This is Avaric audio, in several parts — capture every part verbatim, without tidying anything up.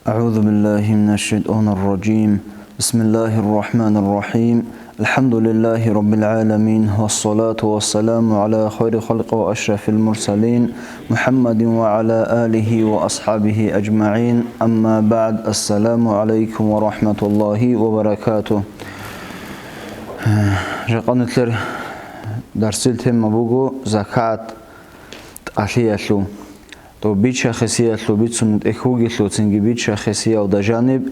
أعوذ بالله من الشيطان الرجيم. بسم الله الرحمن الرحيم. الحمد لله رب العالمين، والصلاة والسلام على خير خلق وأشرف المرسلين، محمد وعلى آله وأصحابه أجمعين. أما بعد، السلام عليكم ورحمة الله وبركاته. Жакъа нилъер дарсил тема буго закат тӀалъиялъул. Дов бича-хисиялъул бицун тӀехь вугелъул, цинги бича-хисиялда жаниб,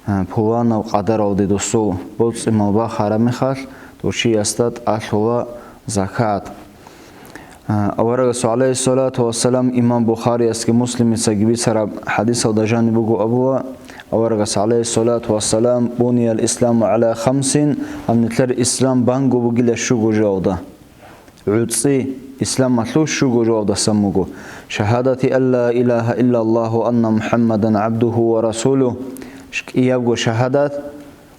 а, пуланав къадаралде досул боцӀи-мал бахара мехалъ, дов чиясда тӀалъула закат. А, аварагас, гӀалайгьиссалату вассалам, имам Бухариясги Муслимицаги бицараб хӀадисалда жаниб буго абула, аварагас, гӀалайгьиссалату вассалам: «Буниял исламу гӀала хамсин», гьаб нилъер ислам банго бугила щуго жоялда. ГӀуцӀи исламалъул щуго жоялдасан буго: «Шагьадати ан ла илагьа иллаллагьу ва анна МухӀаммадан гӀабдугьу ва расулугь», кӀиябго шагьадат,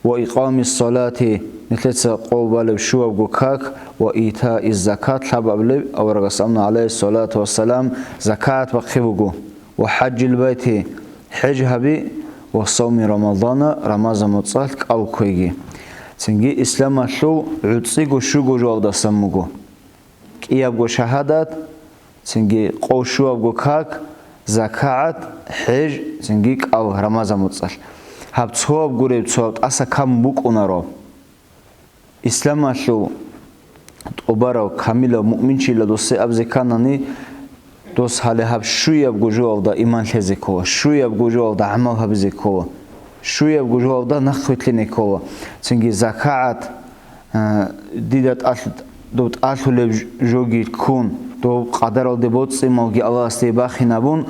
«ва икъамис салати», нилъеца къо балеб щуябго как, «ва итаиз закат», лъабабилеб аварагас амна, гӀалайгьиссалату вассалам, закат бахъи буго. «Ва хӀажжил байти», хӀеж гьаби, «ва савми Рамадана», Рамазан моцӀалъ кӀал кквеги. Цинги исламалъул гӀуцӀиго щуго жоялдасан буго: кӀиябго шагьадат, цинги къо щуябго как, закагӀат, хӀеж, цинги кӀал Рамазан моцӀалъ. Гьаб цояб гуреб цояб тӀаса камун букӀунаро. Исламалъул тӀубарав, камилав муъминчила досе абизе кканани, дос гьале гьаб щуябго жоялда иман лъезе ккола, щуябго жоялда гӀамал гьабизе ккола, щуябго жоялда нахъвилълъине ккола. Цинги закагӀат, а, дида тӀалъ-, доб тӀалъулеб жоги ккун, доб къадаралде боцӀи-малги Аллагьасде бахинабун,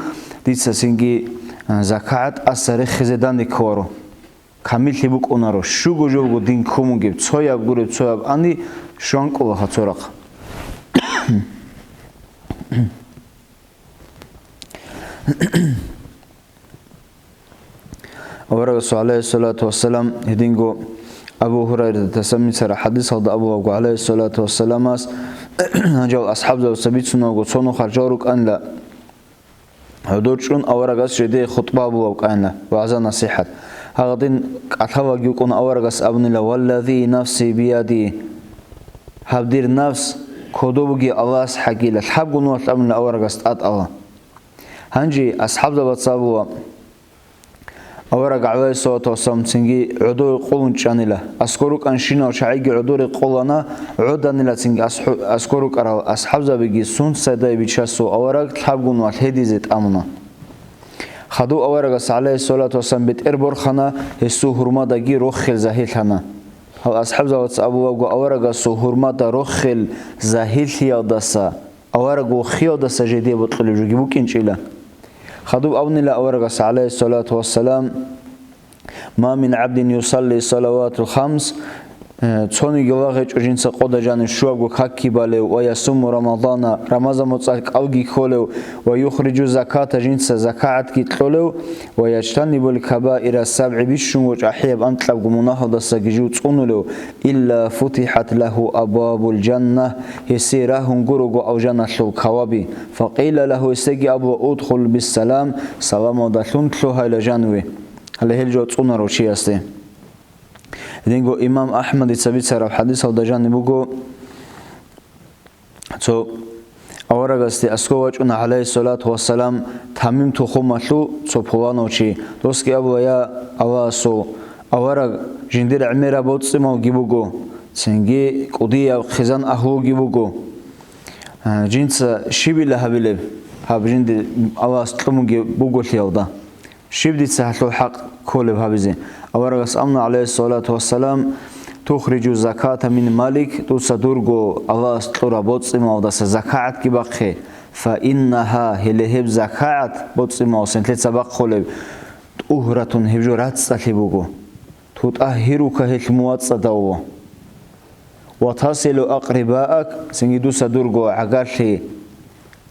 дица цинги, а, закагӀат тӀаса рехизе данде кколаро. Камиллъи букӀунаро, щуго жобго дин ккун бугеб, цояб гуреб, цояб ани, щванкӀулаха цо рахъ. Аварагасул, гӀалайгьиссалату вассалам, гьединго Абу Гьурайратасан бицараб хӀадисалда абулебго, гӀалайгьиссалату вассаламас, гьанжал асхӀабзабаца бицунебго, цо нухалъ жал рукӀанила, гӀодор чӀун аварагас жидее хутӀба абулеб кканила, вагӀза-насихӀат. Гьагъадин кӀалъалаги вукӀун аварагас абунила: «Валлази нафси биядигьи», гьаб дир нафс кодобги Аллагьас хӀакъила, лъабго нухалъ абунила аварагас тӀатӀала. Гьанже асхӀабзабаца абула, авараг, гӀалайгьиссалату вассалам, цинги гӀодове къулун чӀанила. Аскор рукӀанщинал чагӀиги гӀодоре къулана, гӀоданила цинги асхӀу-, аскор рукӀарал асхӀабзабиги сунцадай бичасул авараг лъабго нухалъ гьедизе тӀамуна. Хадуб аварагас, гӀалайгьиссалату вассалам, бетӀер борхана, гьесул гьурмадаги рохел загьирлъана. Гьал асхӀабзабаца абулебго, аварагасул гьурмада рохел загьирлъиялдаса авараг вохиялдаса жидее бокьулеб жоги букӀинчӀила. Хадуб абунила аварагас, гӀалайгьиссалату вассалам: «Ма мин гӀабдин юсалли салаватул хамс», э, цониги лагъечӀо жинца къода жанив щуябго какги балев, «ва ясуму Рамадана», Рамазан моцӀалъ кӀалги кколев, «ва юхриджу заката», жинца закагӀатги кьолев, «ва яжтанибул кабаира сабгӀи», бищунго чӀахӀияб анкьабго мунагьалдасаги жив цӀунулев, «илла футихӀат лагьу абвабул жанна», гьесие рагьун гурого алжаналъул каваби. «Факъила лагьу», гьесеги абула: «Удхул биссалам», саламалдалъун лъугьайла жаниве. Гьале гьел жо цӀунаро чиясде. Гьединго имам АхӀмадица бицараб хӀадисалда жаниб буго, цо аварагасде аскӀов вачӀуна, гӀалайгьиссалату вассалам, Тамим тухумалъул цо пуланав чи. Досги абула: «Я Аллагьасул авараг, жиндир гӀемераб боцӀи-малги буго, цинги кӀудияб хъизан агьлуги буго. А, жинца щибила гьабилеб, гьаб жинди Аллагьас кьун бугеб буголъиялда? Щиб дица гьалъул хӀакъ кколеб гьабизе?» Аварагас амна, гӀалайгьиссалату вассалам: «Тухриджу заката мин малик», дуца дурго Аллагьас кьураб боцӀи-малдаса закагӀатги бахъе, «фа иннагьа», гьеле гьеб закагӀат, боцӀи-мал сенлъеца бахъулеб, «тӀугьратун», гьеб жо рацӀцӀалъи буго, «тутӀагьгьирука», гьелъ мувацӀцӀадавула, «ва тасилу акърибаак», цинги дуца дурго гӀагарлъи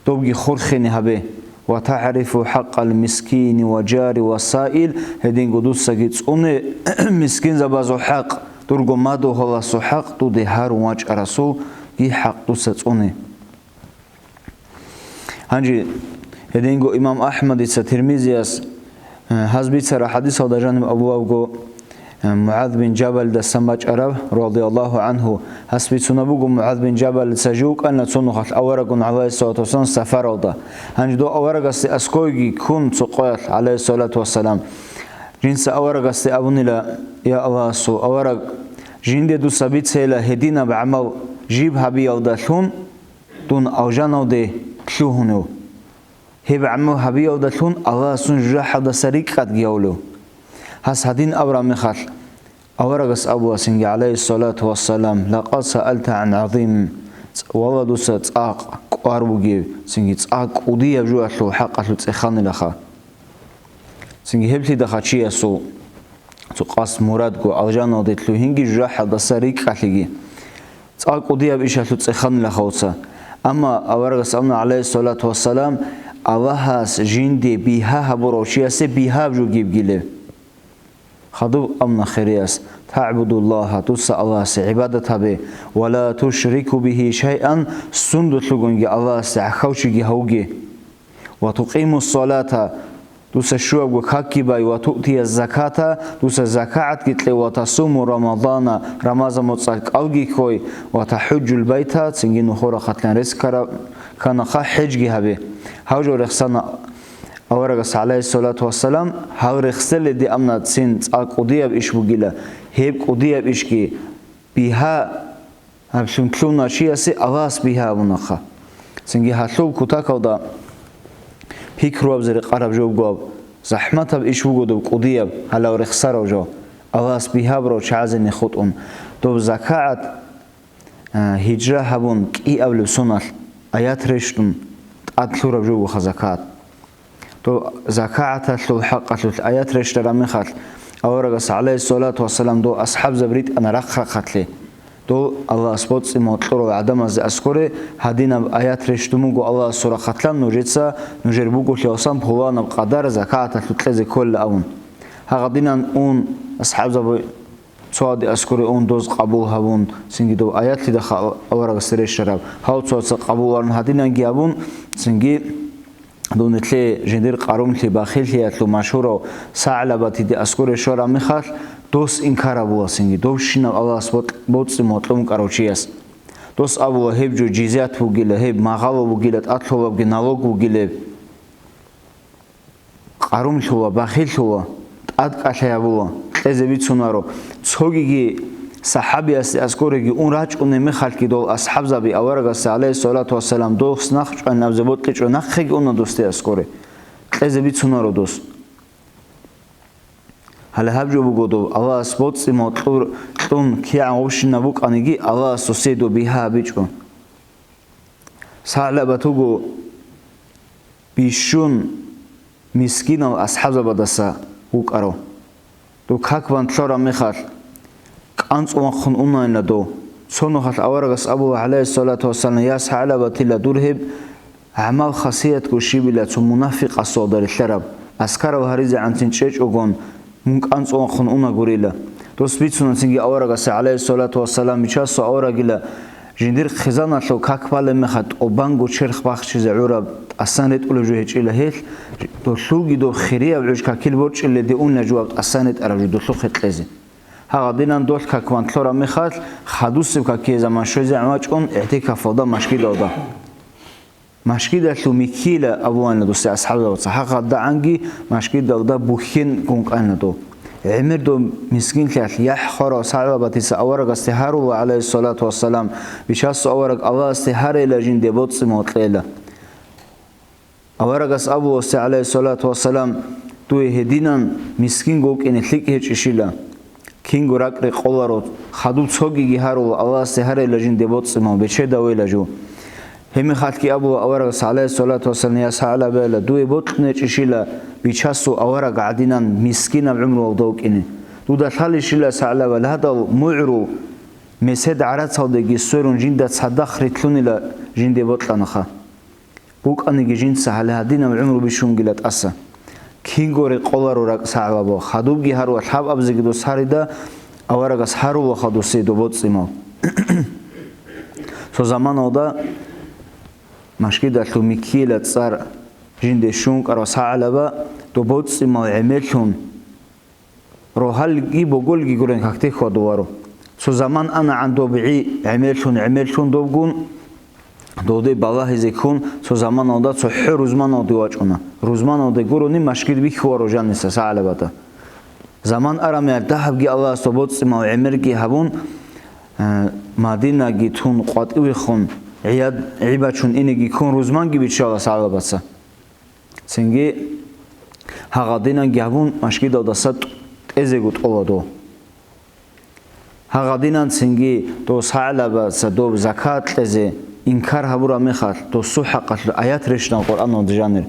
добги хурхине гьабе, «ва тагӀрифу хӀакъал мискини ва жари ва саил», гьединго дуцаги цӀуне мискинзабазул хӀакъ, дурго мадугьаласул хӀакъ, дуде гьарун вачӀарасулги хӀакъ дуца цӀуне. Гьанже гьединго имам АхӀмадица Тирмизияс Гьаз бицара хӀадисалда жаниб абулебго, МугӀаз бин Жабалдасан бачӀараб, радияллагьу гӀангьу, гьас бицунеб буго, МугӀаз бин Жабалица жив вукӀана цо нухалъ аварагун, гӀалайгьиссалату вассалам, сапаралда. Гьанже дов аварагасде аскӀовеги ккун цо къоялъ, гӀалайгьиссалату вассалам, жинца аварагасде абунила: «Я Аллагьасул авараг, жинде дуца бицейила гьединаб гӀамал жиб гьабиялдалъун дун алжаналде лъугьунев». Гьеб гӀамал гьабиялдалъун Аллагьасул жужахӀалдаса рикӀкӀадги гьавулев. Гьас гьадин абураб мехалъ, аварагас абула цинги, гӀалайгьиссалату вассалам: «Лакъад саалта гӀан гӀазим», валла, дуца цӀакъ кӀвар бугев, цинги цӀакъ кӀудияб жоялъул хӀакъалъулъ цӀеханилаха. Цинги гьеб лъидаха чиясул цо къасд мурадго алжаналде лъугьинги жужахӀалдаса рикӀкӀалъиги. ЦӀакъ кӀудияб ишалъул цӀеханилаха дуца. Амма аварагас абуна, гӀалайгьиссалату вассалам, Аллагьас жинде бигьа гьабурав чиясе бигьаб жо гибгилеб. Хадуб абуна хирияс: «ТагӀбудуллагьа», дуца Аллагьасе гӀибадат гьабе, «ва ла тушрику бигьи шайъан», сундулъгониги Аллагьасде гӀахьалчиги гьавуге. «Ва тукъиму ссалата», дуца щуябго какги бай, «ва туътия заката», дуца закагӀатги кье, «ва тасуму рамадана», рамазан моцӀалъ кӀалги ккой, «ва тахӀуджул байта», цинги нухора хъатлъан рес ккара-, кканаха, хӀежги гьабе. Гьав жо рехсана аварагас, гӀалайгьиссалату вассалам, гьал рехселеде амна цин цӀакъ кӀудияб иш бугила, гьеб кӀудияб ишги бигьа гьаблъун лъугьуна чиясе Аллагьас бигьа гьабунаха. Цинги гьалъул кутакалда пикру гьабизе рекъараб жо буго, захӀматаб иш буго доб кӀудияб, гьалав рехсарав жо, Аллагьас бигьа гьабурав чагӀазеги хутӀун. Доб закагӀат, а, гьижра гьабун кӀиабилеб соналъ аят рещтӀун тӀад лъураб жо бугоха закагӀат. Дов закагӀаталъул хӀакъалъулъ аят рещтӀараб мехалъ, аварагас, гӀалайгьиссалату вассалам, дов асхӀабзаби ритӀана рахъ-рахъалъе. Дов Аллагьас боцӀи-мокь кьурал гӀадамазде аскоре гьадинаб аят рещтӀун буго Аллагьасул рахъалъан нужеца, нужер буголъиялсан пуланаб къадар закагӀаталъул кьезе кколила абун. Гьагъадинан ун асхӀабзаби цоаде аскоре ун доз къабул гьабун, цинги дов аят лъидаха аварагасде рещтӀараб, гьав цоаца къабул гьарун гьадинанги абун, цинги дов нилъее жиндир къарумлъи, бахиллъиялъул машгьурав СагӀлабатиде аскоре щвараб мехалъ, дос инкар гьабула цинги, довщинав Аллагьас бокь-, боцӀи-мокь кьун вукӀарав чияс. Дос абула, гьеб жо жизят бугила, гьеб магъало бугила, тӀад лъолебги налог бугилеб. Къарумлъула, бахиллъула, тӀадкӀалъи гьабула, кьезе бицунаро. Цогиги сахӀабиясде аскореги ун рачӀунеб мехалъги дол асхӀабзаби аварагасде, гӀалайгьиссалату вассалам, дос нахъчӀван абизе бокьичӀо, нахъеги уна досде аскоре. Кьезе бицунаро дос. Гьале гьаб жо буго доб, Аллагьас боцӀи-мокь кьур-, кьун кигӀан вовшинаб букӀаниги, Аллагьас досие доб бигьа гьабичӀо. СагӀлабат вуго бищун мискинал асхӀабзабадаса вукӀарав. Дов как бантлъараб мехалъ, кӀанцӀун вахъун унайна дов. Цо нухалъ аварагас абула, гӀалайгьиссалату вассалам: «Я СагӀлабатила, дур гьеб гӀамал-хасиятго щибила цо мунафикъасулда релълъараб, аскараб гьаризегӀанцин чӀечӀогон, мун кӀанцӀун вахъун уна гурила». Дос бицуна цинги аварагасе, гӀалайгьиссалату вассалам, Бичасул аварагила, жиндир хъизаналъул как балеб мехалъ тӀубанго черх бахчизе гӀураб, тӀасан ретӀулеб жо гьечӀила гьелъ, долъулги доб хирияб гӀуж какил борчӀиледе унеб жо гьаб тӀасан ретӀараб жо долъухъе кьезе. Гьагъадинан долъ как бантлъараб мехалъ, хадусеб какие заман щвезегӀан вачӀун, игӀтикафалда, машгидалда. Машгидалъул миккила абуана досде асхӀабзабаца, гьагъадагӀанги машгидалда бухьен гун къайна дов. ГӀемер дов мискинлъиялъ яхӀ хварав СагӀлабатица аварагасде гьарула, гӀалайгьиссалату вассалам, Бичасул авараг Аллагьасде гьарейила жинде боцӀи-мокь кьейила. Аварагас абула досде, гӀалайгьиссалату вассалам: «Дуе гьединан мискинго вукӀине лъикӀ гьечӀищила? Кинго ракӀ рекъоларо, хадуб цогиги гьарула Аллагьасде гьарейила жинде боцӀи-мокь, бечедавейила жо». Гьебмехалъги абула аварагас, гӀалайгьиссалату вассалам: «Я СагӀлабайила, дуе бокьун гьечӀищила Бичасул авараг гӀадинан мискинаб гӀумруялда вукӀине? Дуда лъалищила, СагӀлаба, гьадал мугӀру месед гӀарацалдеги сверун жинда цадахъ рилълъунила жинде бокьанаха. БукӀаниги жинца гьале гьадинаб гӀумру бищунгила тӀаса. Кинго рекъоларо ракӀ, СагӀлаба, хадубги гьарула, лъабабзеги дос гьарида, аварагас гьарула хадусе доб боцӀи-мокь». Цо заманалда машгидалъул миккила цӀар жинде щун вукӀарав СагӀлаба доб боцӀцӀимал гӀемерлъун, рогьалги боголги гурин какде хьвадуваро. Цо заман анагӀан доб гӀи гӀемерлъун, гӀемерлъун добгун, доде балагьизе ккун, цо заманалда цохӀо рузманалде вачӀуна. Рузманалде гурони машгид бихьуваро жаниса сагӀлабада. Заман арамиялъ дагьабги Аллагьас доб боцӀцӀимал гӀемерги гьабун, э, Мадинаги тун къватӀивехун, гӀияд гӀи бачун инеги ккун рузманги биччала сагӀлабаца. Цинги гьагъадинанги гьабун машгидалдаса тӀезего тӀола дов. Гьагъадинан цинги дов сагӀлабаца доб закат кьезе инкар гьабураб мехалъ, досул хӀакъалъулъ аят рещтӀана Къуръаналда жанир.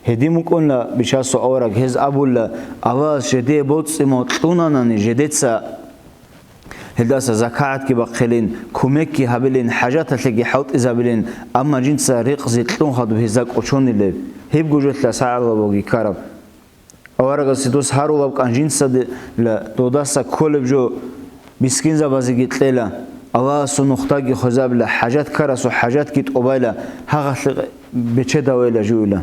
Гьедин букӀунила, бичасул авараг, гьез абула, Аллагьас жедее боцӀцӀимал кьунанани, жедеца гьелдаса закагӀатги бахъилин, кумекги гьабилин, хӀажаталъеги хӀалтӀизабилин, амма жинца рекъзи кьун хадуб гьезда кӀочонилеб, гьебго жолъа сагӀлабаги ккараб. Аварагасе дос гьарулаб кӀан жинцадила, додаса кколеб жо мискинзабазеги кьела, Аллагьасул нухдаги хвезабила, хӀажаткарасул хӀажатги тӀобайла, гьагъалъе бечедавайла жуила.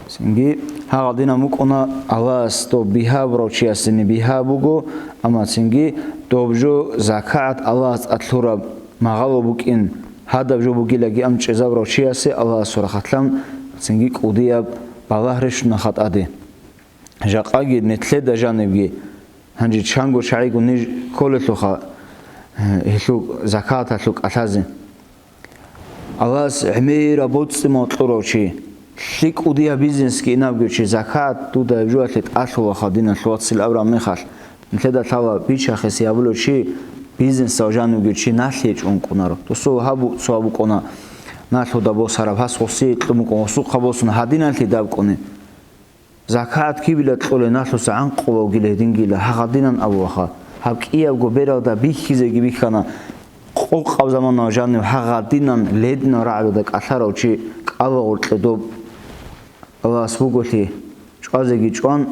Цинги гьагъадинан букӀуна Аллагьас доб бигьа бурав чиясени бигьа буго, амма цинги доб жо закагӀат Аллагьас тӀад лъураб магъало букӀин, гьадаб жо бугилаги ам чӀезабурав чиясе Аллагьасул рахъалъан цинги кӀудияб балагь рещтӀуна хатӀаде. Жакъаги нилъеда жанибги, гьанже чанго чагӀиго ниж кколелъулха, э, гьелъул закагӀаталъул кӀалъазе. Аллагьас гӀемераб боцӀцӀимал кьурав чи, лъикӀ кӀудияб бизнесги инабго чи, закагӀат дуда гьеб жоялъе тӀалъулаха, диналъул вацил абураб мехалъ, нилъеда лъала бичахъесе гьабулев чи, бизнесал жанивгев чи налъи гьечӀо ункъунаро. Досул гьаб цо гьаб букӀуна, налъуда босараб гьас гъосие кьун букӀун, гъосухъа босун гьадиналъи даб кӀуни. ЗакагӀат кибила кьолей налъуса гӀанкъулавгила гьедингила гьагъадинан абулаха. Гьаб кӀиябго бералда бихьизеги бихьана, къокъаб заманал жанив гьагъадинан лединал рагӀдада кӀалъарав чи кӀала гъоркье доб Аллагьас буголъи, чӀвазеги чӀван,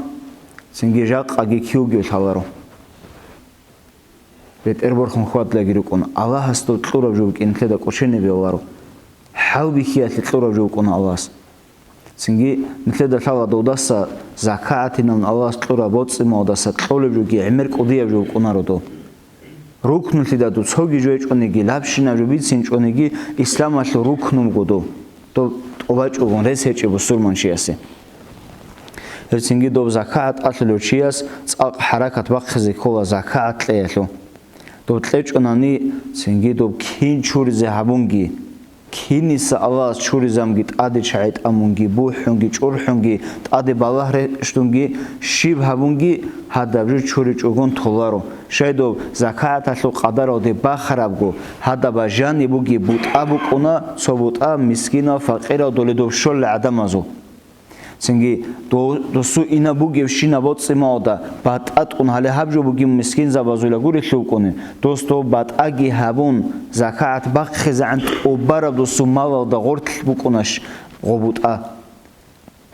цинги жакъаги кивгев лъаларо. БетӀер борхун хьвадлаги рукӀун, Аллагьас дов кьураб жо букӀин нилъеда кӀочене бегьуларо. ХӀалбихьиялъе кьураб жо букӀуна Аллагьас. Цинги нилъеда лъала довдаса закагӀатинан Аллагьас кьураб боцӀцӀималдаса кьолеб жоги гӀемер кӀудияб жо букӀунаро дов. Рукнулъидал дов цоги жо гьечӀониги, лабщинаб жо бицинчӀониги, исламалъул рукну буго дов. Дов тӀубачӀогун рес гьечӀеб бусурманчиясе. Гьеб цинги доб закагӀат тӀалъулев чияс цӀакъ хӀаракат бахъизе ккола закагӀат кьеялъул. Доб кьечӀонани, цинги доб кин чуризе гьабунги, киниса Аллагьас чуризамги тӀаде чагӀи тӀамунги, бухӀунги, чӀурхӀунги, тӀаде балагь рещтӀунги, щиб гьабунги, гьадаб жо чуричӀогун толаро. Щай доб закагӀаталъул къадаралде бахарабго, гьадаб жаниб бугеб бутӀа букӀуна, цо бутӀа мискинав, факъирав доле доб щолел гӀадамазул. Цинги до-, досу инаб бугебщинаб боцӀцӀималда батӀа тӀун гьале гьаб жо бугеб мискинзабазула гурелъул букӀуни, дос дов батӀаги гьабун, закагӀат бахъизегӀан тӀубараб досу малалда гъорлъ букӀунаш гъо бутӀа.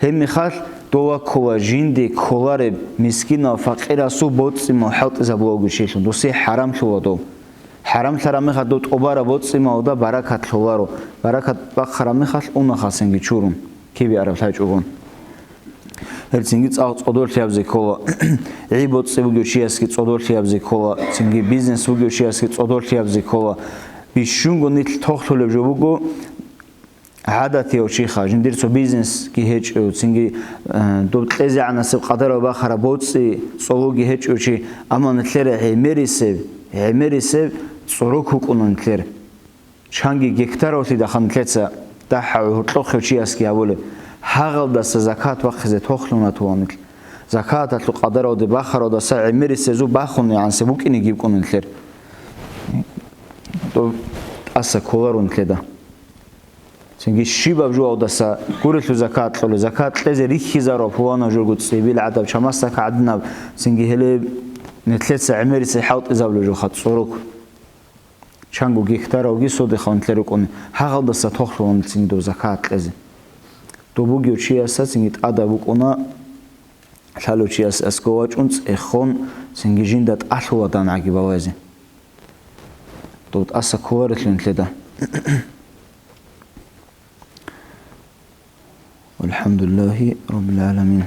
Гьебмехалъ дова ккола жинде кколареб мискинав, факъирасул боцӀцӀимал хӀалтӀизабулаго чилъун, досе хӀарамлъула дов. ХӀарамлъараб мехалъ дов тӀубараб боцӀцӀималда баракат лъоларо, баракат бахъараб мехалъ уна хасенги чурун. Кибе араб лъачӀогун. Гьеб цинги цӀакъ цӀодорлъиябзе ккола. ГӀи боцӀи бугев чиясги цӀодорлъиябзе ккола, цинги бизнес бугев чиясги цӀодорлъиябзе ккола. Бищунго нилъ тохлъулеб жо буго гӀадатияв чиха, жиндир цо бизнесги гьечӀев, цинги, э, доб кьезегӀанасеб къадараб бахараб боцӀи, цӀологи гьечӀев чи, амма нилъер гӀемерисеб, гӀемерисеб цӀорок вукӀуна нилъер. Чанги гектаравлъидахъа нилъеца дагьав гьоркьохъев чиясги гьабулеб, гьагъалдаса закат бахъизе тохлъуна туванилъ. Закаталъул къадаралде бахаралдаса гӀемерисезул бахунегӀансе букӀинеги букӀуна нилъер. Дов тӀаса кколаро нилъеда. Цинги щибаб жугьалдаса гурелъул закат кьолеб, закат кьезе рихьизарав пуланав журго цӀибил гӀадаб, чамасдак гӀадинаб, цинги гьеле нилъеца гӀемерисе хӀалтӀизабулеб жо хъа цӀорок. Чанго гектаравги содихъав нилъер рукӀуни, гьагъалдаса тохлъула нилъ цинги доб закат кьезе. Доб бугев чиясда цинги тӀадаб букӀуна, лъалев чияс аскӀов вачӀун цӀехон, цинги жинда тӀалъула дангӀаги балайзе. Доб тӀаса кколарелъул нилъеда. Алхамдулиллахи Раббил Аламин.